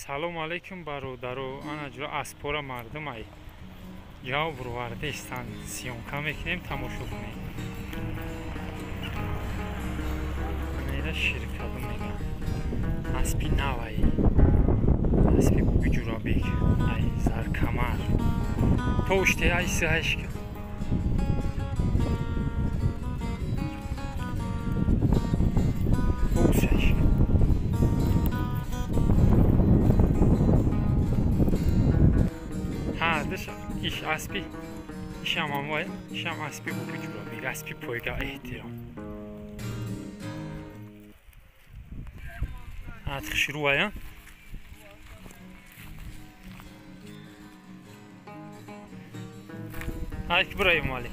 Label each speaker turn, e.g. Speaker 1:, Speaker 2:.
Speaker 1: Салом алейкум, бародаро. Ана ҷура аспора мардум ай ҷавоб бироварда истанд. Съёмка мекунем, тамошо кунем. Ана ширкаду меган. Аспи навай. Аспи буби Ҷурабек. Ай заркамар. Тоште ай сиҳашка. Иш аспи ишам амвай ишам аспи буби Ҷурабек, аспи пойга эҳтиром. Атх шуруая. Ай бираем мали.